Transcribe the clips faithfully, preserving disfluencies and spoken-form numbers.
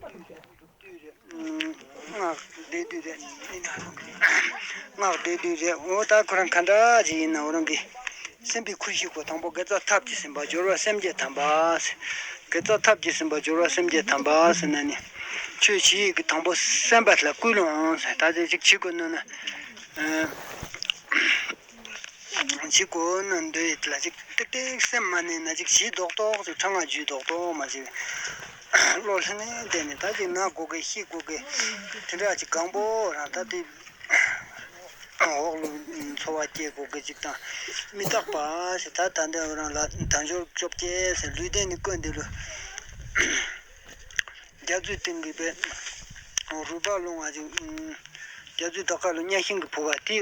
སྔགས་བཟླས་དུས་རེད། སྔགས་བཟླས་དུས་རེད། འོ་ད་ཁོ་རང་ག་འདྲ་ཅིག་ཡིན་ན། འོ་རང་གི་སེམས་པའི་ཁུར་བཞེས་དགོས། དང་པོ་དགེ་རྩ་ཐབས་ཀྱིས་ཟིན་པ་སྦྱོར་བ་སེམས་བསྐྱེད་དམ་པ་ཟེར། དགེ་རྩ་ཐབས་ཀྱིས་ཟིན་པ་སྦྱོར་བ་སེམས་བསྐྱེད་དམ་པ་ཟེར་ན་ནི། ཆོས་ཇི་སྙེད་ཀྱི་དང་པོ་སེམས་པ་ལ་བསྐུལ་ལོང་ཟེར། ད་ཅིག་ཅིག་བྱེད་དགོས་ནོ་ན། ཨ། ཅིག་གོ་ན་འདོད་ཡིད་ལ་ཅིག་ཏིག་ཏིག་སེམས་མ་གནས་ན། ཅིག་ཞི་རྡོག་རྡོག་ཅིག་ཕྲེང་བ་འཇུས་རྡོག་རྡོག་མ་ཅིག་བློ་ལྷང་ངེ་བསྡད་ནས། ད་ཅིག་ན་གོ་གེ་ཤི་གོ་གེ་དེ་འདྲ་ཅིག་གང་པོ་རང་ད་དེ་འོག་ལུ་འཚོ་བ་སྐྱེལ་གོ་གེ་ཅིག་དང་། མི་རྟག་པ་ཞེས་ད་ད་འདི་རང་ལ་དལ་འབྱོར་བཅོ་བརྒྱད་ཟེར་ལུས་རྟེན་ནི་བཀོད་འདི་ལུ། རྒྱ་མཚོའི་སྟེང་གི་པའི་རུས་པ་ལོང་བ་ཅིག་རྒྱ་མཚོའི་ལྡོག་ཁ་ལ་གཉའ་ཤིང་གི་ཕུ་བ་དེ་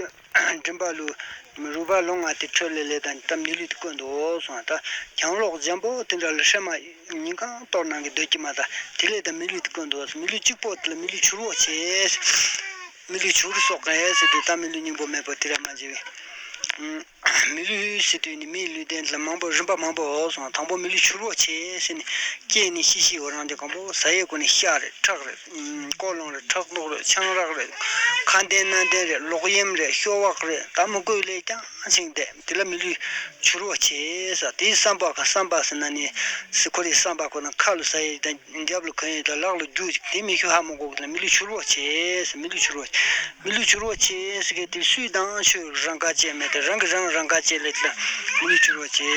མགྲིན་པ་ལུ་རུས་པ་ལོང་བ་དེ་འཕྲོད་ལེ་ལེ་དང་ད་མི་ལུས་དེ་བཀོད་འདུག་སོང་། ད་གྱང་ལོག་འཇམ་པོ་དེ་འདྲ་ལ་ཧྲེ་མ་ཉིན་གང་གཏོར་གནང་གི་སྡོད་ཀྱི་མ། ད་དེ་ལས་ད་མི་ལུས་དེ་བཀོད་འདུག་མི་ལུས་གཅིག་པོ་དེ་ལ་མི་ལུས་བྱུ་རུ་བ་ཆེ། མི་ལུས་བྱུ་རུ་སོགས་ག་ཟེར་དུས་ད་མི་ལུས་སྙིང་པོ་མེད་པ་དེ་ར་མ་བྱེད་པས། མི་ལུས་ཟེར་དུས་ནི་མིའི་ལུས་རྟེན་ལ་མང་པོ་རིམ་པ་མང་པོ་འོག་སོང་། དང་པོ་མི་ལུས་བྱུ་རུ་བ་ཆེ་ཟེར་ནས་སྐྱེས་ནས་ཤི་ཤི་འོ་རང་དེ་གང་པོ་ཟ་ཡས་གོ་ནས་ཤ་རེད། ཁྲག་རེད། ཀོ་ལོང་རེད། ཁྲག་མདོག་རེད། ཆང་རག་རེད། ཁ་འདན་སྣ་འདན་རེད། ལོག་གཡེམ་རེད། ཤོ་བག་རེད། ད་མི་དགོས་ལས་ཀྱང་ཆིང་དེ་དེ་ལ་མི་ལུས་བྱུ་རུ་བ་ཆེ་ཟེར། དེའི་བསམ་པ་ག་བསམ་པ་ཟེར་ན་ནི་སི་ཁོ་རའི་བསམ་པ་ཁོ་ན་ཁ་ལུ་ཟ་ཡས་དང་རྒྱབ་ལུ་གོན་ཡས་དང་ལག་ལུ་རྒྱུ་ཅིག་དེ་མི་ཤུ་ཧ་མ་གོ་གི་ལ་མི་ལུས་བྱུ་རུ་བ་ཆེ་ཟེར། མི་ལུས་བྱུ་རུ་བ་ཆེ། མི་ལུས་བྱུ་རུ་བ་ཆེ་ཟེར་གི་དེ་སུས་དང་ཆོས་རང་དགའ་བྱས་མེད་དེ། རང་གི་རང་རང་དགའ་བྱས་ལས་དེ་ལ་མི་ལུས་བྱུ་རུ་བ་ཆེ།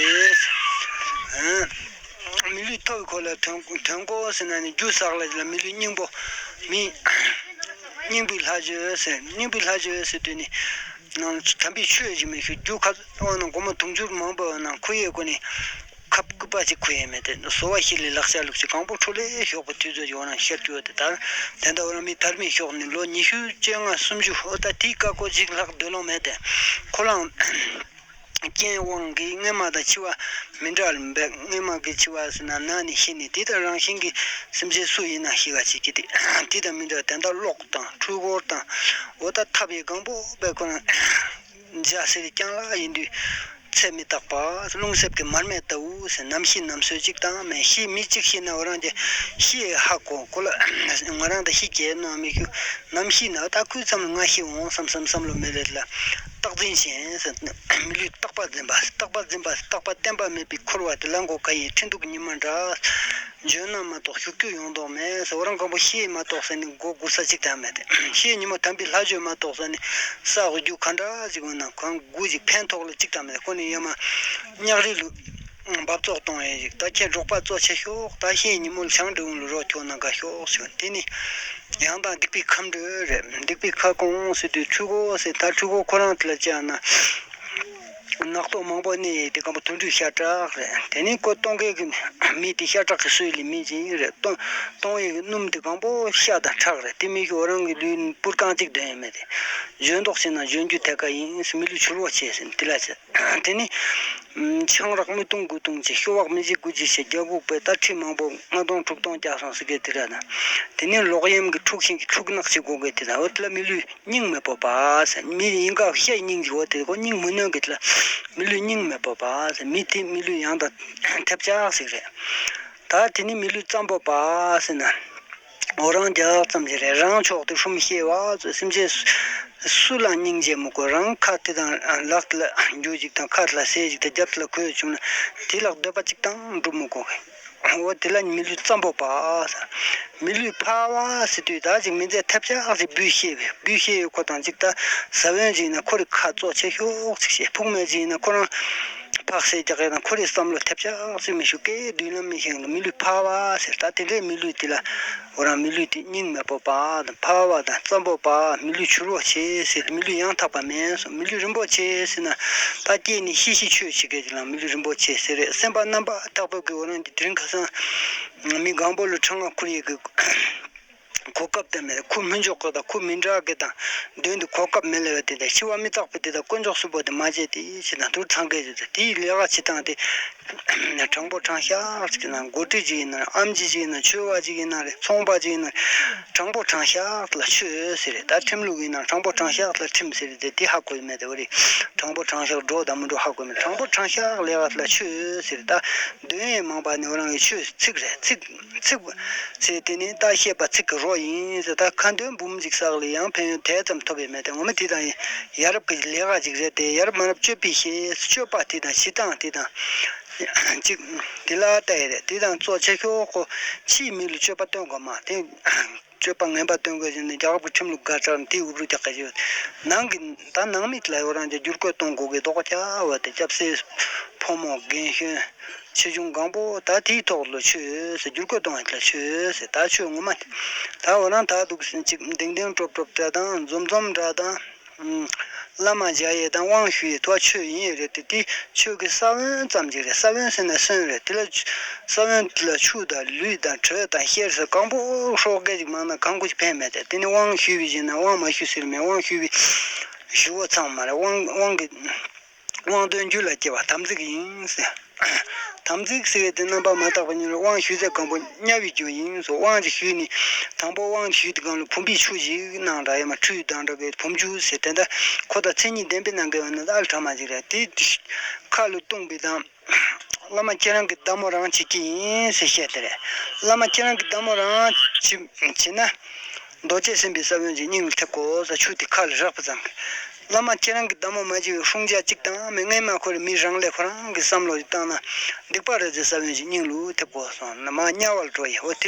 ཨ། མི་ལུས་ཐོབ་ཁོ་ལ་དོན་དོན་གོ་ཟེར་ན་ནི་རྒྱུ་བསགས་ལ་དེ་ལ་མི་ལུས་སྙིང་པོ། མི་སྙིང་པོའི་ལྷ་བཅོས་ཟེར། སྙིང་པོའི་ལྷ་བཅོས་ཟེར་དུས་ནི་ནང་དམ་པའི་ཆོས་ཅིག་མི་ཤུ་རྒྱུ་ཁ་འོ་ན་སྒོར་མོ་དུང་ཕྱུར་མང་པོ་ནང་ཁུ་ཡས་གོ་ནི། ཁབ་སྐུད་པ་ཅིག་ཁུ་ཡས་མེད་དེ། གསོལ་བ་བཤད་ལས་ལག་ཆ་ལུགས་ཅིག་གང་པོ་འཕྲོ་ལས་ཞོག་པ་དུས་ཚོད་ཡོང་ན་ཤར་རྒྱུ་དེ་ལྟར། དེ་འདྲ་འོ་རང་མི་དར་མི་ཤོག་ནི་ལོ་ཉི་ཤུ་བཅོ་ལྔ་སུམ་ཅུ་འོ་ད་དེའི་ཀ་ཀོ་ཅིག་ལྷག་སྡོད་ལོང་མེད་དེ། ཁོ་རང་རྐྱེན་དབང་གིས་སྔོན་མ་དང་འཆི་བ་མི་འདྲ་ལ་འབད། སྔོན་མ་གི་འཆི་བ་ཟེར་ན་ན་ནི་ཤི་ནི་དེ་དང་རང་བཞིན་གྱི་སེམས་ཅན་སུ་ཡིན་ན་ཤི་བ་ཅིག་གི་དེ་དེ་དང་མི་འདྲ། དེ་འདྲ་གློག་དང་འཕྲུལ་འཁོར་དང་འོ་ད་ཐབས་ཡས་གང་པོ་འབད་ཁོ་རང་འཇའ་ཟེར་རྐྱང་ལ་ཡིན་དུས། ཚེ་མི་རྟག་པ་རླུང་གསེབ་ཀྱི་མར་མེ་ལྟ་བུ་ཟེར། ནམ་ཤི་ནམ་གསོན་གཅིག་དང་མེད། ཤི་མི་གཅིག་ཤི་ན་འོ་རང་གི་ཤི་ཡི་ཧ་གོ་གོ་ལ་ང་རང་ད་ཤི་རྒྱལ་ནོ་མི་ཤུ། ནམ་ཤི་ན་ད་ཁུལ་ཙམ་ལ་ང་ཤི་འོང་བསམ་བསམ་བསམ་བློ་མེད་ལེ་ལ། རྟག་འཛིན་ཅན་ཟེར། མི་ལུས་རྟག་པ་འཛིན་པ། རྟག་པ་འཛིན་པ་རྟག་པ་བརྟན་པ་མེད་པའི་འཁོར་བ་དེ་ལ་མགོ་ཁ་ཡི་ཁྲི་གདུགས་ཉི་མ་འདྲ། འཇོན་ན་མ་གཏོགས་ཞུགས་རྒྱུ་ཡོང་མདོག་མེད་ཟེར། འོ་རང་གང་པོ་ཤི་མ་གཏོགས་ཟེར་ནི་མགོ་སྒུར་ས་གཅིག་ཀྱང་མེད་དེ། ཤི་ཉི་མ་དམ་པའི་ལྷ་ཆོས་མ་གཏོགས་ཟེར་ནི་ས་འོག་རྒྱུ་ག་འདྲ་ཅིག་འོང་ན་གང་དགུ་ཅིག་ཕན་ཐོགས་ལ་གཅིག་ཀྱང་མེད། ཁོ་ནི་ཡ་མ་ཉག་རི་ལུ་འབབ་ཚོགས་གཏོང་ཡས་ཅིག་ད་ཁྱེད་འབྲོག་པ་གཙོ་ཆེ་ཤོག་ད་ཤི་ཉི་མོ་ལ་ཆང་འདྲ་འུང་ལུ་རོ་ཁྱོག་ན་དགའ་ཤོག་ཞུ། དེ་ནི་ཡང་དང་སྡིག་པའི་ཁམས་འདྲ་རེད། སྡིག་པའི་ཁ་སྐོང་ཟེར་དུས་འཁྲུལ་འཁོར་ཟེར། ད་འཁྲུལ་འཁོར་ཁོ་རང་དེ་ལ་བཅར་ན། ནག་ཏོག་མང་པོ་གནས་ཡས་དེ་གང་པོ་དུད་འགྲོའི་ཤ་ཁྲག་རེད། དེ་ནི་ཁོ་གཏོང་མཁན་གྱི་མི་དེ་ཤ་ཁྲག་གི་སྲོལ་ལས་མི་ཅིག་རེད། གཏོང་གཏོང་ཡས་ཀྱི་སྣུམ་དེ་གང་པོ་ཤ་དང་ཁྲག་རེད། དེ་མི་ཤོ་རང་གི་ལུས་སྤུར་རྐང་གཅིག་འདོན་ཡས་མེད་དེ། གཞོན་མདོག་བྱས་ན་གཞོན་རྒྱུ་ཐད་ཀ་ཡིན་ཟེར། མི་ལུས་བྱུར་བ་ཆེ་ཟེར་དེ་ལ་བྱས། དེ་ནི་ཆང་རག་མི་གཏོང་དགུ་གཏོང་ཅིག་ཤོ་བག་མི་བྱེད་དགུ་བྱེད་བྱས་རྒྱ་སྒུག་པས་ད་ཁྲི་མང་པོ་ལྔ་སྟོང་དྲུག་སྟོང་བརྒྱབ་སོང་ཟེར་གི་དེ་ར་ན། དེ་ནི་ལོག་གཡེམ་གྱི་འཁྲུག་ཤིང་གི་འཁྲུག་ནག་ཅིག་དགོས་གི་དེ་ན་འོ་དེ་ལ་མི་ལུས་སྙིང་མི་སྤོབས་པ་ཟེར། མི་ཡིན་ག་ཤའི་སྙིང་གི་འོ་དེ་ཁོ་སྙིང་མི་གནོན་གི་དེ་ལ་མི་ལུས་སྙིང་མི་སྤོབས་པ་ཟེར། མི་དེ་མི་ལུས་ཡང་དང་ཐེབས་ཆག་ཟིག་རེད། ད་དེ་ནི་མི་ལུས་ཙམ་པོ་པ་ཟེར་ན། འོ་རང་རྒྱག་ཙམ་ཞིག་རེད། རང་ཕྱོགས་དེ་ཧྲུམ་ཤེས་བ་ཚོ་སེམས་ཅན་སུ་ལ་སྙིང་རྗེ་མི་དགོས། རང་ཁ་དེ་དང་ལག་དེ་ལ་རྒྱུ་ཅིག་དང་ཁ་དེ་ལ་ཟས་ཅིག་དང་རྒྱབ་དེ་ལ་གོས་བྱུང་ན་དེ་ལ་འདོད་པ་ཅིག་དང་འགྲུབ་མི་དགོས། འོ་དེ་ལ་མི་ལུས་ཙམ་པོ་པ། མི་ལུས་ཕལ་བ་ཟེར་དུས་ད་ཅིག་མི་ཚེ་ཐབས་ཆག་ཅིག་འབུལ་ཤེས་པས། འབུལ་ཤེས་ཡོད་ཁོ་དང་ཅིག་ད་ས་བོན་ཅིག་ཡིན་ན་ཁོ་རི་ཁ་གཙོ་ཆེ་ཤོག་ཅིག་བཤད། ཕུག་མེད་ཅིག་ཡིན་ན་ཁོ་རང་ཕག་སེ་རྒྱག་ཡིན་ན་ཁོ་རི་བསམ་བློ་ཐབས་ཆག་ཅིག་མི་ཞུ་སྐད་མདུན་ལམ་མི་ཤེས་ལ་མི་ལུས་ཕལ་བ་ཟེར། ད་དེ་འདྲའི་མི་ལུས་དེ་ལ་འོ་རང་མི་ལུས་དེ་སྙིང་མི་སྤོབས་པ་དང་ཕལ་བ་དང་ཙམ་པོ་པ། མི་ལུས་བྱུར་བ་ཆེ་ཟེར། མི་ལུས་ཡང་དག་པ་མེད་སོང་། མི་ལུས་རིན་པོ་ཆེ་ཟེར་ན་ད་སྐྱེས་ནས་ཤི་ཤི་ཆོས་བྱེད་མཁན་ཅིག་ལ་མི་ལུས་རིན་པོ་ཆེ་ཟེར་རེད། སེམས་པ་རྣམ་པ་དག་པོ་གི་འོ་རང་གི་དེ་རིང་ཁ་སང་མི་གང་པོ་ལུ་ཁྲང་ང་ཁུར་ཡེ་གི་གོ་སྐབས་དེ་མེད། ཁོ་མི་འཇོག་གི་དང་ཁོ་མི་འདྲ་གི་དང་། མདུན་དུ་གོ་སྐབས་མི་སླེབས་པ་དེ་དང་། འཆི་བ་མི་རྟག་པ་དེ་དང་། དཀོན་མཆོག་གསུམ་པོ་དེ་མ་བྱེད་དེ་ཕྱི་དང་དུར་ཚང་གི་ཡོད་དེ། དེའི་ལས་ཀ་བྱེད་སྟངས་དེ། དྲང་པོ་དྲང་བཞག་ཅིག་ན། འགོ་ཁྲིད་ཅིག་ཡིན་ན་རེད། ཨེམ་ཆི་ཅིག་ཡིན་ན། ཆོས་པ་ཅིག་ཡིན་ན་རེད། ཚོང་པ་ཅིག་ཡིན་ན་རེད། དྲང་པོ་དྲང་བཞག་ལ་ཆོས་ཟེར་རེད། ད་ཁྲིམས་ལུགས་ཡིན་ན་དྲང་པོ་དྲང་བཞག་ལ་ཁྲིམས་ཟེར་རེད་དེ། དེ་ཧ་གོ་ཡི་མེད་དེ། འོ་རེད། དྲང་པོ་དྲང་བཞག་འགྲོ་དང་མི་འགྲོ་ཧ་གོ་མེད། དྲང་པོ་དྲང་བཞག་ལས་ཀ་ལ་ཆོས་ཟེར། ད་འདོན་ཡས་མང་པ་ནི་འོ་རང་གི་ཆོས་ཚིག་རེད། ཚིག་ཚིག་ཚིག་དེ་ནི་ད་བཤད་པ་ཚིག་གི་རོ་ཡིན་ཟེར། ད་ཁ་འདོན་འབུམ་གཅིག་བསགས་ལ་ཡང་ཕན་ཡོན་དེ་ཙམ་ཐོབ་ཡས་མེད་དེ། ངོ་མ་དེ་དང་ཡ་རབས་ཀྱི་ལས་ཀ་ཅིག་རེད་དེ། ཡ་རབས་མ་རབས་སྤྱོད་པའི་ཤེས། སྤྱོད་པ་དེ་དང་བྱེད་སྟངས་དེ་དང་གཅིག་དེ་ལ་ལྟ་ཡས་རེད། དེ་དང་གཙོ་ཆེ་ཤོས་ཁོ་ཕྱིའི་མི་ལ་སྤྱོད་པ་སྟོན་དགོས་མ་དེ། སྤྱོད་པ་ངན་པ་སྟོན་དགོས་ཟེར་ནས་རྒྱལ་ཁབ་ཀྱི་ཁྲིམས་ལུགས་འགལ་ཚར་ནས་དེའི་འུབ་རུ་རྒྱག་ག་ཞིག་ཡོད། ནང་གི་ད་ནང་མི་ལ་ཡོད་རང་གི་བསྒྱུར་བཀོད་གཏོང་དགོས་ཀྱི་ལྡོག་ཆ་བ་དེ། སྐྱབས་སའི་ཕོ་མོ་རྒན་གཞོན་ཆེ་ཆུང་གང་པོ་ད་དེའི་ཐོག་ལ་ཆོས་ཟེར། བསྒྱུར་བཀོད་གཏོང་བ་ལ་ཆོས་ཟེར། ད་ཆོས་ངོ་མ་ད་འོ་རང་ད་འདུག་ཟིན་ཅིག་ལྡིང་ལྡིང་ཀྲོབ་ཀྲོབ་འདྲ་དང་འཛོམས་འཛོམས་འདྲ་དང་། བླ་མ་མཇལ་ཡས་དང་དབང་ཞུ་ཡས་དོ་ཆོས་ཡིན་ཡས་རེད་དེ། དེ་ཆོས་ཀྱི་ས་བོན་ཙམ་ཅིག་རེད། ས་བོན་ཟེར་ན་སོན་རེད། དེ་ལ་ས་བོན་དེ་ལ་ཆུ་དང་ལུད་དང་དྲོད་དང་གཤེར་ཟེར་གང་པོ་ཧྲོག་སྐད་ཅིག་མང་ན་གང་དགོས་ཅིག་ཕན་མེད་དེ། དེ་ནི་དབང་ཞུས་པའི་རྗེས་ན་དབང་མ་ཞུས་ཟེར་མེད། དབང་ཞུས་པའི་ཞུ་བ་ཚང་མ་རེད། དབང་དབང་གི་དབང་དོན་རྒྱུད་ལ་སྐྱེ་བ་དམ་ཚིག་ཡིན་ཟེར། དམ་ཚིག་ཟེར་བའི་དེ་རྣམ་པར་མ་དག་པ་ཉིད་ལ་དབང་ཞུས་ཚད་གང་པོ་དམྱལ་བའི་རྒྱུ་ཡིན་སོ། དབང་ཅིག་ཞུས་ནས་དང་པོ་དབང་ཞུས་དེ་གང་ལ་བུམ་པའི་ཆུ་ཞིག་གནང་འདྲ་ཡོད་མ། ཁྲུས་དང་འདྲ་བའི་བུམ་ཆུ་ཟེར་དེ་འདྲ་ཁོ་དང་མཚན་ཉིད་ལྡན་པའི་ནང་གི་ཡོད་ན་ཨ་ལ་ཁྲ་མ་ཅིག་རེད། དེ་ཁ་ལ་བཏུང་བའི་དང་། བླ་མ་ཁྱེད་རང་གི་བདག་མོ་རང་བྱེད་ཀྱི་ཡིན་ཟེར་བཤད་དེ་རེད། བླ་མ་ཁྱེད་རང་གི་བདག་མོ་རང་བྱེད་བྱེད་ན། རྡོ་རྗེ་སེམས་དཔའི་ས་བོན་གྱི་སྙིང་ལ་ཐེབས་དགོས་ཟེར། ཆུ་དེ་ཁ་ལ་རག་པ་ཙམ་གྱིས། བླ་མ་ཁྱེད་རང་གི་བདག་མོ་མ་བྱེད་པའི་ཧྲུང་ཅག་གཅིག་དང་མི་ངན་མ་ཁོ་རེ་མི་རང་ལས་ཁོ་རང་གི་བསམ་བློ་ཞིག་བཏང་ན། སྡིག་པ་ར་ཛའི་ས་བོན་གྱི་སྙིང་ལ་ཐེབས་དགོས་སོང་ན་མ་དམྱལ་བ་ལ་འགྲོ་ཡི། འོ་